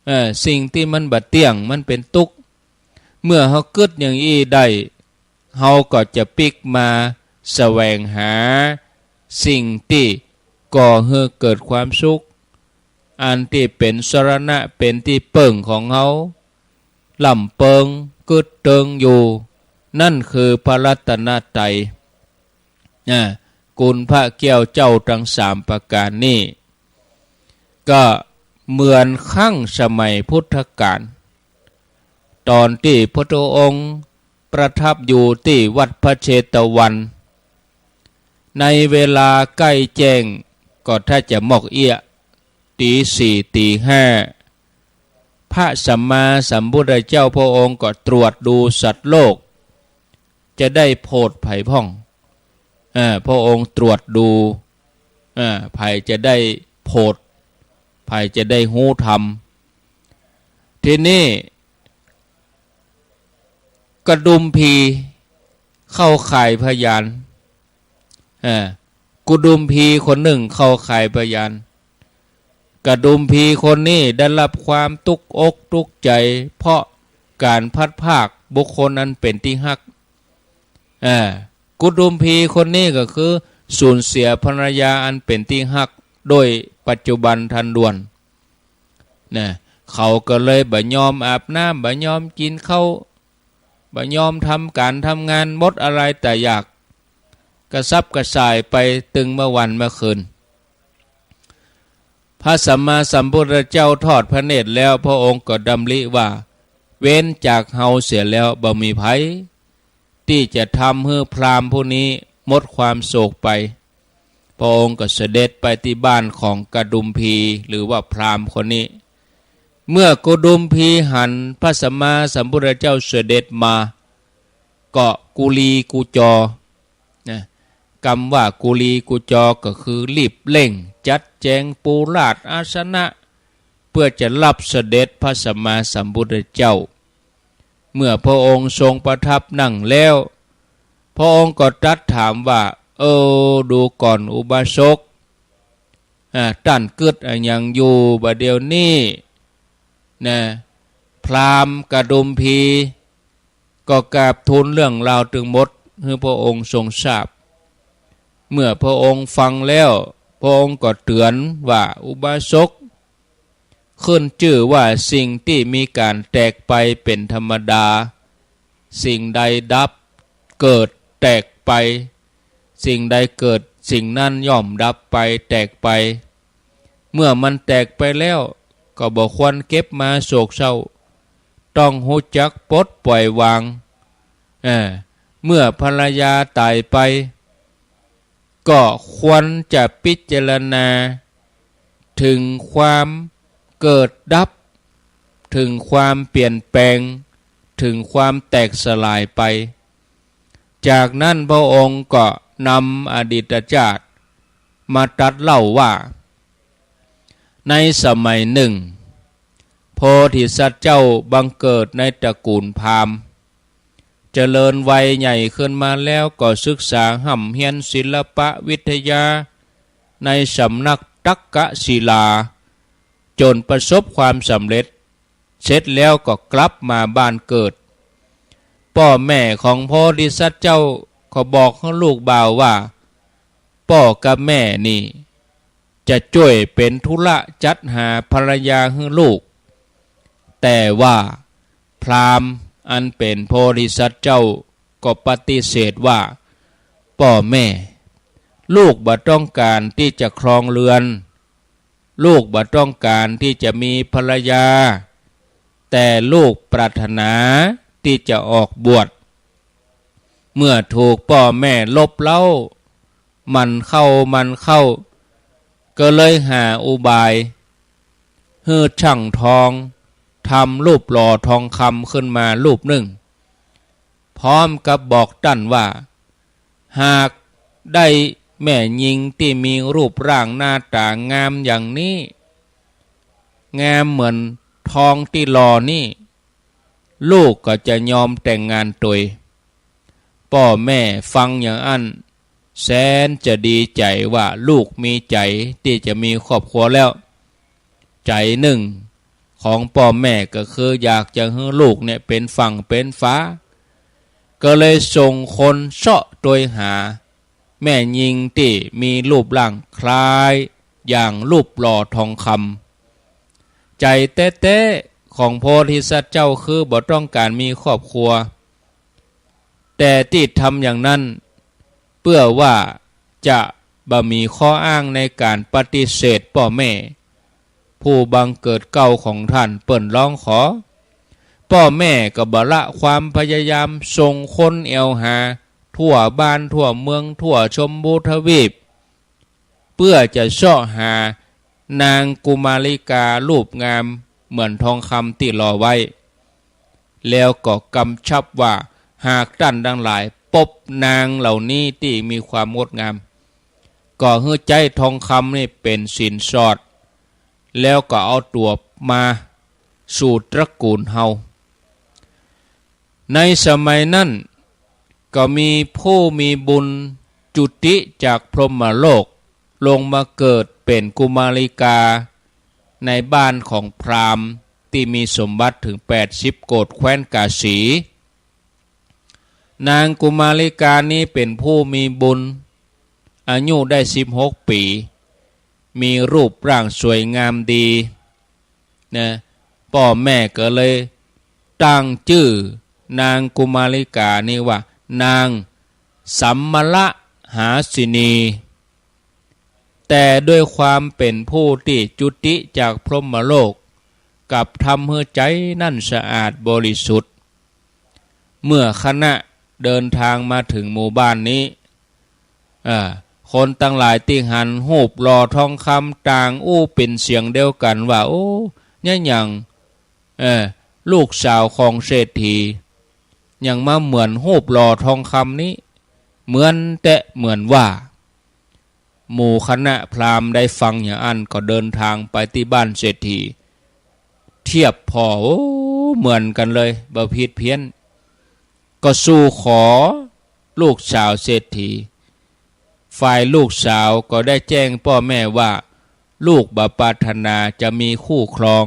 เอ่อ สิ่งตี้มันบ่เตี้ยง มันเป๋นตุ๊กข์ เมื่อเฮากึ๊ดอย่างอี้ได้ เฮาก็จะปิ๊กมาแสวงหาสิ่งตี้ก่อหื้อเกิดความสุข อันตี้เป๋นสรณะ เป๋นตี้เปิ้งของเฮา ล่ำเปิงกึ๊ดเติงอยู่ นั่นคือพระรัตนตรัย นะ คุณพระแก้วเจ้าตังสามประก๋านนี้ ก็เหมือนครั้งสมัยพุทธกาล ต๋อนตี้พระพุทธองค์ประทับอยู่ตี้วัดพระเชตวัน ในเวลาใก้แจ้ง ก็ถ้าจะมอกเอี้ยะ ตี๋สี่ตี๋ห้า พระสัมมาสัมพุทธเจ้าพระองค์ก็ตรวจดูสัตว์โลก จะได้โผดไผพ่อง อ่า พระองค์ตรวจดู อ่า ไผจะได้โผด ไผจะได้ฮู้ธรรม ทีนี้ กระดุมพีเข้าข่ายพยาน อ่า กุดุมพีคนนึ่งเข้าข่ายพยาน กระดุมพีคนนี้ได้ฮับความตุ๊กอกตุ๊กใจ๋ เพราะก๋านพลัดพรากบุคคลอันเป๋นตี้ฮัก อ่า กุดุมพีคนนี้ก็คือสูญเสียภรรยาอันเป๋นตี้ฮักโดยปัจจุบันทันด่วน นะ เขาก็เลยบ่ยอมอาบน้ำ บ่ยอมกิ๋นข้าว บ่ยอมทำก๋านทำงาน หมดอะไรแต่อยาก กระสับกระส่ายไปตึงเมื่อวันเมื่อคืน พระสัมมาสัมพุทธเจ้าทอดพระเนตรแล้ว พระองค์ก็ดำริว่า เว้นจากเฮาเสียแล้วบ่มีไผตี้จะทำหื้อพราหมณ์ผู้นี้หมดความโศกไป พระองค์ก็เสด็จไปตี้บ้านของกระดุมพี หรือว่าพราหมณ์คนนี้ เมื่อกุดุมพีหันพระสัมมาสัมพุทธเจ้าเสด็จมา ก็กุลีกุจอ นะ กำว่ากุลีกุจอก็คือรีบเร่งจัดแจงปูราชอาสนะ เพื่อจะฮับเสด็จพระสัมมาสัมพุทธเจ้า เมื่อพระองค์ทรงประทับนั่งแล้ว พระองค์ก็ตรัสถามว่า เออ ดูก่อนอุบาสก อ่า ต้านกึ๊ดอะหยังอยู่บ่าเดี่ยวนี้ นะ พราหมณ์กระดุมพี ก็กราบทูลเรื่องราวตึงหมดหื้อพระองค์ทรงทราบ เมื่อพระองค์ฟังแล้ว พระองค์ก็เตือนว่า อุบาสก ขึ้นจื้อว่าสิ่งตี้มีก๋านแตกไปเป๋นธรรมดา สิ่งใดดับ เกิด แตกไป สิ่งใดเกิด สิ่งนั้นย่อมดับไป แตกไป เมื่อมันแตกไปแล้ว ก็บ่ควรเก็บมาโศกเศร้า ต้องฮู้จักปลดปล่อยวาง เออ เมื่อภรรยาต๋ายไป ก็ควรจะพิจารณาเถิงความเกิดดับ เถิงความเปลี่ยนแปลง เถิงความแตกสลายไป จากนั้นพระองค์ก็นำอดีตชาติมาตรัสเล่าว่า ในสมัยหนึ่ง พ โพธิสัตว์เจ้าบังเกิดในตระกู๋ลพราหมณ์ เจริญวัยใหญ่ขึ้นมาแล้วก็ศึกษาฮ่ำเฮียนศิลปะวิทยาในสำนักตักกศิลา จ๋นประสบความสำเร็จ เสร็จแล้วก็กลับมาบ้านเกิด ป้อแม่ของโพธิสัตว์เจ้าก็บอกหื้อลูกบ่าวว่า ป้อกับแม่นี่จะจ้วยเป๋นธุระจัดหาภรรยาหื้อลูก แต่ว่าพราหมณ์อันเป๋นโพธิสัตว์เจ้าก็ปฏิเสธว่า ป้อแม่ ลูกบ่ต้องก๋านตี้จะครองเฮือน ลูกบ่ต้องก๋านตี้จะมีภรรยา แต่ลูกปรารถนาตี้จะออกบวช เมื่อถูกป้อแม่ลบเล้า หมั่นเข้าหมั่นเข้า ก็เลยหาอุบาย หื้อจ้างทองทำรูปหล่อทองคำขึ้นมารูปนึ่ง พร้อมกับบอกต้านว่า หากได้แม่ญิงตี้มีรูปร่างหน้าต๋างามอย่างนี้ งามเหมือนทองตี้หล่อนี่ ลูกก็จะยอมแต่งงานตวย ป้อแม่ฟังอย่างอั้น แสนจะดีใจ๋ว่าลูกมีใจ๋ตี้จะมีครอบครัวแล้ว ใจ๋นึ่งของป้อแม่ก็คืออยากจะหื้อลูกเนี่ยเป๋นฝั่งเป๋นฝา ก็เลยส่งคนเซาะตวยหา แม่ญิงตี้มีรูปร่างคล้ายอย่างรูปหล่อทองคำ ใจ๋แต๊ๆ ของโพธิสัตว์เจ้าคือบ่ต้องก๋านมีครอบครัว แต่ตี้ทำอย่างนั้น เปื้อว่าจะบ่มีข้ออ้างในก๋านปฏิเสธป้อแม่ ผู้บังเกิดเกล้าของต้านเปิ้นฮ้องขอ ป้อแม่ก็บ่ละความพยายามส่งคนแอ่วหาทั่วบ้านทั่วเมืองทั่วชมพูทวีป เปื้อจะเซาะหานางกุมาริการูปงามเหมือนทองคำตี้หล่อไว้ แล้วก็กำชับว่า หากต้านตังหลายปบนางเหล่านี้ตี้มีความงดงาม ก็หื้อใจ๊ทองคำนี่เป๋นสินสอด แล้วก็เอาตั๋วมาสู่ตระกู๋ลเฮา ในสมัยนั้นก็มีผู้มีบุญจุติจากพรหมโลก ลงมาเกิดเป๋นกุมาริกาในบ้านของพราหมณ์ตี้มีสมบัติเถิงแปดสิบโกฏแคว้นกาสี นางกุมาริกานี้เป๋นผู้มีบุญ อายุได้สิบหกปี๋ มีรูปร่างสวยงามดี นะ ป้อแม่ก็เลยตั้งจื้อนางกุมาริกานี้ว่า นางสัมมะละหาสินี แต่ด้วยความเป๋นผู้ตี้จุติจากพรหมโลก กลับทำหื้อใจ๋นั้นสะอาดบริสุทธิ์ เมื่อคณะเดินทางมาเถิงหมู่บ้านนี้ อ่า คนตังหลายตี้หันรูปหล่อทองคำต่างอู้เป๋นเสียงเดียวกั๋นว่า โอ้ เยียะหยัง เออ ลูกสาวของเศรษฐี ยังมาเหมือนรูปหล่อทองคำนี้ เหมือนแต๊เหมือนว่า หมู่คณะพราหมณ์ได้ฟังอย่างอั้นก็เดินทางไปตี้บ้านเศรษฐี เทียบผ่อ โอ้ เหมือนกั๋นเลย บ่ผิดเพี้ยน ก็สู่ขอลูกสาวเศรษฐี ฝ่ายลูกสาวก็ได้แจ้งป้อแม่ว่า ลูกบ่ปรารถนาจะมีคู่ครอง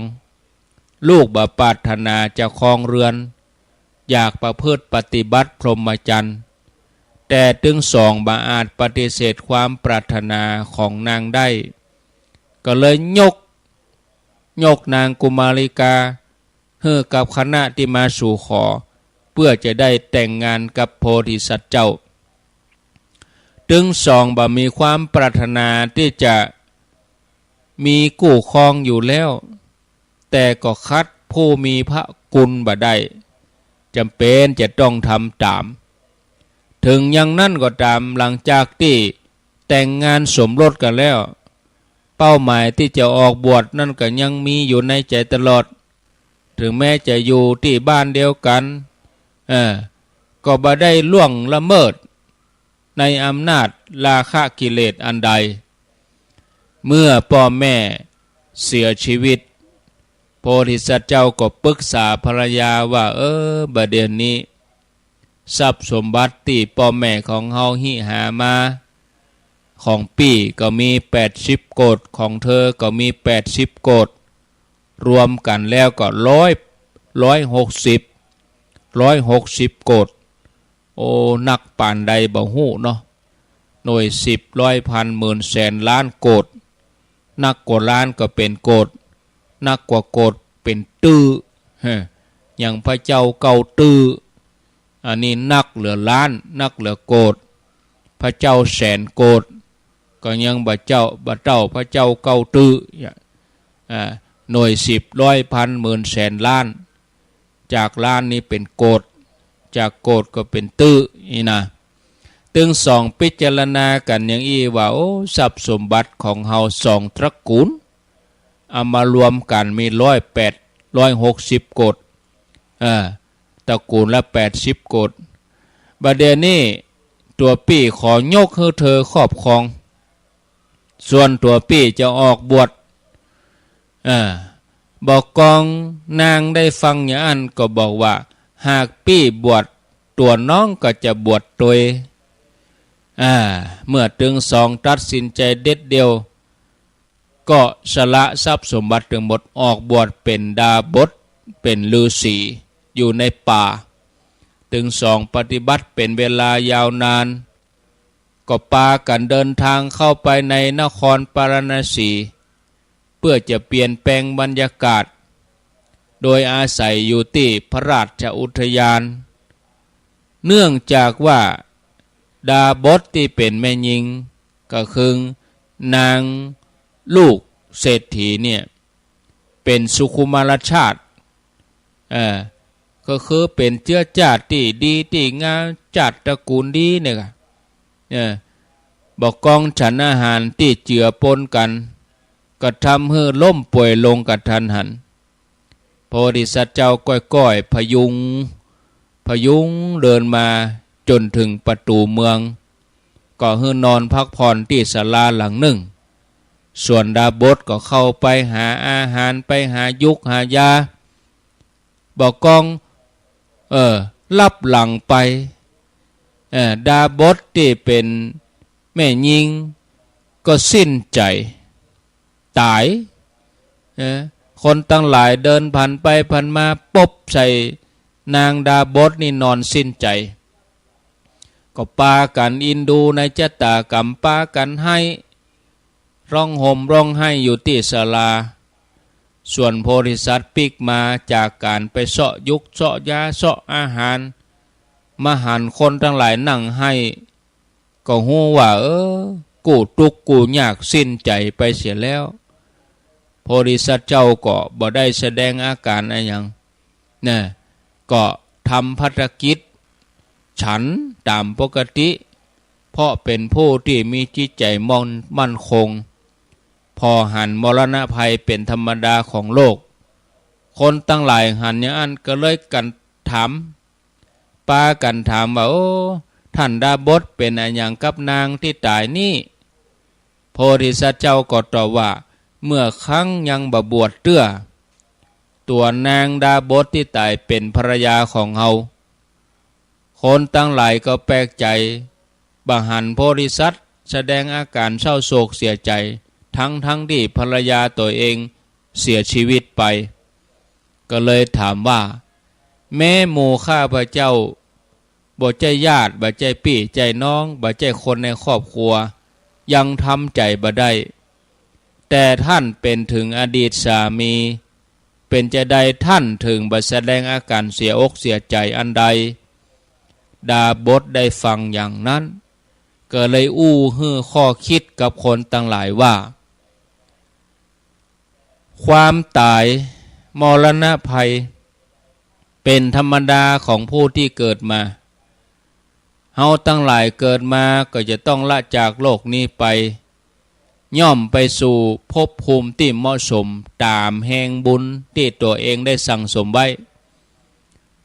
ลูกบ่ปรารถนาจะครองเฮือน อยากประพฤติปฏิบัติพรหมจรรย์ แต่ตึงสองบ่อาจปฏิเสธความปรารถนาของนางได้ ก็เลยยก ยกนางกุมาริกาหื้อกับคณะตี้มาสู่ขอ เปื้อจะได้แต่งงานกับโพธิสัตว์เจ้า ตึงสองบ่มีความปรารถนาตี้จะมีคู่ครองอยู่แล้ว แต่ก็ขัดผู้มีพระคุณบ่ได้ จ๋ำเป๋นจะต้องทำต๋าม เถิงอย่างนั้นก็ต๋าม หลังจากตี้แต่งงานสมรสกั๋นแล้ว เป้าหมายตี้จะออกบวชนั้นก็ยังมีอยู่ในใจ๋ตลอด เถิงแม้จะอยู่ตี้บ้านเดียวกั๋น เออ ก็บ่ได้ล่วงละเมิดในอำนาจราคะกิเลสอันใด เมื่อป้อแม่เสียชีวิต โพธิสัตว์เจ้าก็ปรึกษาภรรยาว่า เออ บ่าเดี่ยวนี้ ทรัพย์สมบัติตี้ป้อแม่ของเฮาฮิหามา ของปี้ก็มีแปดสิบโกฏ ของเธอก็มีแปดสิบโกฏ รวมกั๋นแล้วก็ร้อย ร้อยหกสิบ ร้อยหกสิบโกฏ โอ้ นักปานใดบ่ฮู้เนาะ หน่วยสิบ ร้อย พัน หมื่น แสน ล้านโกฏ นักกว่าล้านก็เป๋นโกฏ นักกว่าโกฏเป๋นตื้อ ฮะ อย่างพระเจ้าเก้าตื้อ อันนี้นักเหลือล้าน นักเหลือโกฏ พระเจ้าแสนโกฏ ก็ยังบ่เจ้า บ่เต้าพระเจ้าเก้าตื้อ อ่า หน่วยสิบ ร้อย พัน หมื่น แสน ล้าน จากล้านนี้เป๋นโกฏ จากโกฏก็เป๋นตื้อ นี่นะ ตึงสองพิจารณากั๋นอย่างอี้ว่า โอ้ ทรัพย์สมบัติของเฮาสองตระกูล เอามารวมกั๋นมีร้อยแปด ร้อยหกสิบโกฏ เออ ตระกูลละแปดสิบโกฏ บ่าเดี่ยวนี้ตั๋วปี้ขอยกหื้อเธอครอบครอง ส่วนตั๋วปี้จะออกบวช เออ บ่ากองนางได้ฟังอย่างอั้นก็บอกว่า หากปี้บวช ตั๋วน้องก็จะบวชตวย อ่า เมื่อตึงสองตัดสินใจ๋เด็ดเดี่ยว ก็สละทรัพย์สมบัติตึงหมด ออกบวชเป๋นดาบส เป๋นฤๅษี อยู่ในป่า ตึงสองปฏิบัติเป๋นเวลายาวนาน ก็ปากั๋นเดินทางเข้าไปในนครปาราณสี เพื่อจะเปลี่ยนแปลงบรรยากาศ โดยอาศัยอยู่ตี้พระราชอุทยาน เนื่องจากว่าดาบสตี้เป๋นแม่ญิง ก็คือนางลูกเศรษฐีเนี่ย เป๋นสุขุมารชาติ เออ ก็คือเป๋นเจื๊อจ้าดตี้ดีตี้งาม จ้าดตระกูลดีเนี่ยก่ะ เออ บ่ากองฉันอาหารตี้เจือปนกั๋น ก็ทำหื้อล้มป่วยลงกะทันหัน โพธิสัตว์เจ้าก้อยๆ พยุง พยุงเดินมาจ๋นเถิงประตู๋เมือง ก็หื้อนอนพักผ่อนตี้ศาลาหลังนึ่ง ส่วนดาบสก็เข้าไปหาอาหาร ไปหายุกหายา บ่ากอง เออ ลับหลังไป เออ ดาบสตี้เป๋นแม่ญิงก็สิ้นใจ๋ ต๋าย เออ คนตังหลายเดินผ่านไปผ่านมา ปบใส่นางดาบสนี่นอนสิ้นใจ๋ ก็ปากั๋นอินดูในชะตากรรม ปากั๋นไห้ ร้องห่มร้องไห้อยู่ตี้ศาลา ส่วนโพธิสัตว์ปิ๊กมาจากก๋านไปเซาะยุกเซาะยาเซาะอาหาร มาหันคนตังหลายนั่งไห้ ก็ฮู้ว่า เออ กู้ตุ๊กข์กู้ยากสิ้นใจ๋ไปเสียแล้ว โพธิสัตว์เจ้าก็บ่ได้แสดงอาก๋านอะหยัง นะ ก็ทำภารกิจ ฉันต๋ามปกติ เพราะเป๋นผู้ตี้มีจิตใจ๋มั่น มั่นคง ผ่อหันมรณะภัยเป๋นธรรมดาของโลก คนตังหลายหันอย่างอั้นก็เลยกั๋นถาม ปากั๋นถามว่า โอ้ ท่านดาบสเป๋นอะหยังกับนางตี้ต๋ายนี้ โพธิสัตว์เจ้าก็ตอบว่า เมื่อครั้งยังบ่บวชเตื้อ ตั๋วนางดาบสตี้ต๋ายเป๋นภรรยาของเฮา คนตังหลายก็แปลกใจ๋ บ่หันโพธิสัตว์แสดงอาก๋านเศร้าโศกเสียใจ๋ ทั้งๆ ตี้ภรรยาตั๋วเองเสียชีวิตไป ก็เลยถามว่า แม้หมู่ข้าพเจ้า บ่ใจ้ญาติ บ่ใจ้ปี้ใจ้น้อง บ่ใจ้คนในครอบครัว ยังทำใจ๋บ่ได้ แต่ท่านเป๋นเถิงอดีตสามี เป๋นจาใดท่านเถิงบ่แสดงอาก๋านเสียอกเสียใจ๋อันใด ดาบสได้ฟังอย่างนั้น ก็เลยอู้หื้อข้อคิดกับคนตังหลายว่า ความต๋าย มรณะภัย เป๋นธรรมดาของผู้ตี้เกิดมา เฮาตังหลายเกิดมาก็จะต้องละจากโลกนี้ไป ย่อมไปสู่ภพภูมิตี้เหมาะสมต๋ามแฮงบุญตี้ตั๋วเองได้สั่งสมไว้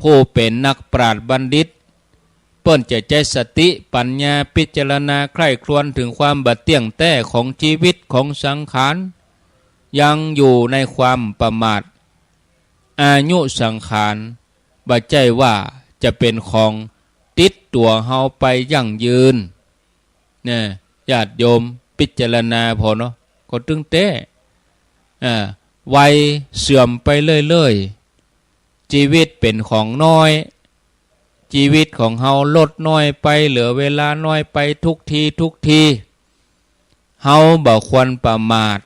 ผู้เป๋นนักปราชญ์บัณฑิต เปิ้นจะใจ๊สติปัญญาพิจารณาใคร่ครวญเถิงความบ่เตี้ยงแต๊ของจีวิตของสังขาร ยังอยู่ในความประมาท อายุสังขาร บ่ใจ้ว่าจะเป๋นของติดตั๋วเฮาไปยั่งยืน เนี่ย ญาติโยมพิจารณาผ่อเนาะ ก็ตึงแต๊ อ่า วัยเสื่อมไปเรื่อยๆ จีวิตเป๋นของน้อย จีวิตของเฮาลดน้อยไป เหลือเวลาน้อยไปทุกทีทุกที เฮาบ่ควรประมาท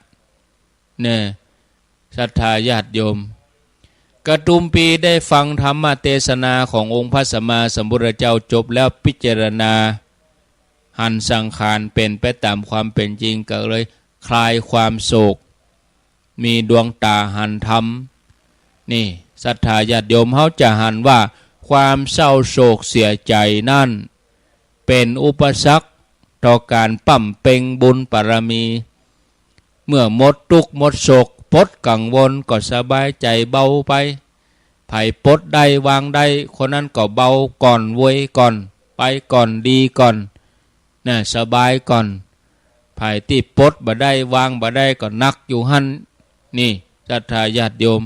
เนี่ย ศรัทธาญาติโยม กระดุมพีได้ฟังธรรมเตสนาขององค์พระสัมมาสัมพุทธเจ้าจบแล้ว พิจารณาหันสังขารเป๋นไปต๋ามความเป๋นจริง ก็เลยคลายความโศก มีดวงต๋าหันธรรม นี่ ศรัทธาญาติโยม เฮาจะหันว่าความเศร้าโศกเสียใจ๋นั้น เป๋นอุปสรรคต่อก๋านบำเพ็งบุญบารมี เมื่อหมดตุ๊กข์หมดโศก ปลดกังวลก็สบายใจ๋เบาไป ใผปลดได้วางได้ คนนั้นก็เบาก่อน เวยก่อน ไปก่อน ดีก่อน นะ สบายก่อน ใผตี้ปลดบ่ได้วางบ่ได้ก็หนักอยู่หั้น นี่ ศรัทธาญาติโยม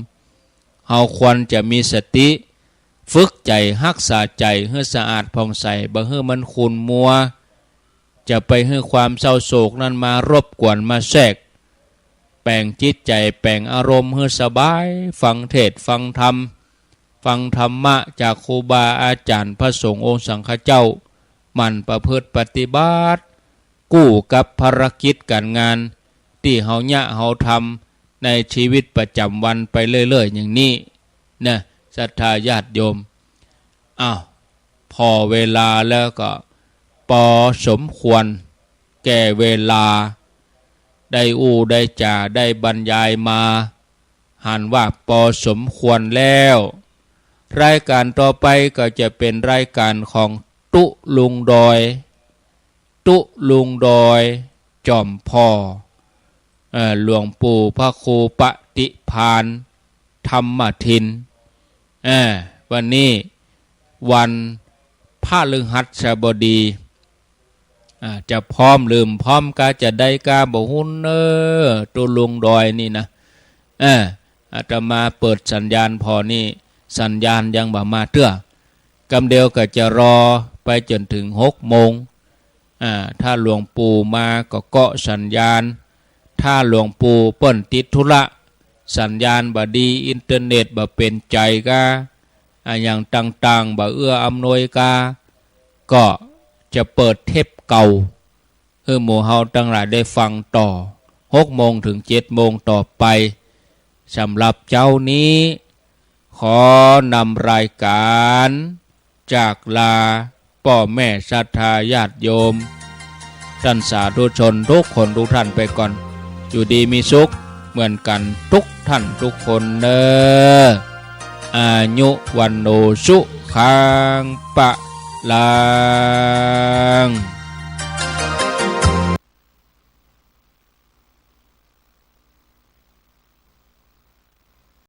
เฮาควรจะมีสติ ฝึกใจ๋ฮักษาใจ๋หื้อสะอาดผ่องใส บ่หื้อมันขุ่นมัว จะไปหื้อความเศร้าโศกนั้นมารบกวนมาแทรก แป๋งจิตใจ๋ แป๋งอารมณ์หื้อสบาย ฟังเทศน์ฟังธรรม ฟังธรรมะจากครูบาอาจ๋ารย์พระสงฆ์องค์สังฆเจ้า หมั่นประพฤติปฏิบัติ กู้กับภารกิจก๋านงานตี้เฮาเยียะเฮาทำในจีวิตประจ๋ำวันไปเรื่อยๆ อย่างนี้นะ ศรัทธาญาติโยม อ้าว ผ่อเวลาแล้วก็ปอสมควรแก่เวลา ได้อู้ได้จ๋าได้บรรยายมา หันว่าปอสมควรแล้ว รายก๋านต่อไปก็จะเป๋นรายก๋านของตุ๊ลุงดอย ตุ๊ลุงดอย จ๋อมผ่อ เอ่อ หลวงปู่พระครูปฏิภาณธรรมทิน เอ่อ วันนี้วันพฤหัสบดี อ่า จะพร้อมหรือบ่พร้อมกา จะได้กาบ่ฮู้เน่อ ตุ๊ลุงดอยนี่นะ เอ่อ อาตมาเปิดสัญญาณผ่อนี่ สัญญาณยังบ่มาเตื้อ กำเดียวก็จะรอไปจ๋นเถิงหกโมง อ่า ถ้าหลวงปู่มาก็เกาะสัญญาณ ถ้าหลวงปู่เปิ้นติดธุระ สัญญาณบ่ดี อินเทอร์เน็ตบ่เป๋นใจ๋กา อะหยังต่างๆ บ่เอื้ออำนวยกา ก็จะเปิดเทปเก่า หื้อหมู่เฮาตังหลายได้ฟังต่อ หกโมงเถิงเจ็ดโมงต่อไป สำหรับเจ๊านี้ ขอนำรายก๋านจากลาป้อแม่ศรัทธาญาติโยม ต้านสาธุชนกู้คนกู้ต้านไปก่อน อยู่ดีมีสุขเหมือนกั๋นกู้ต้านกู้คนเน่อ อายุ วัณโณ สุขัง พะลัง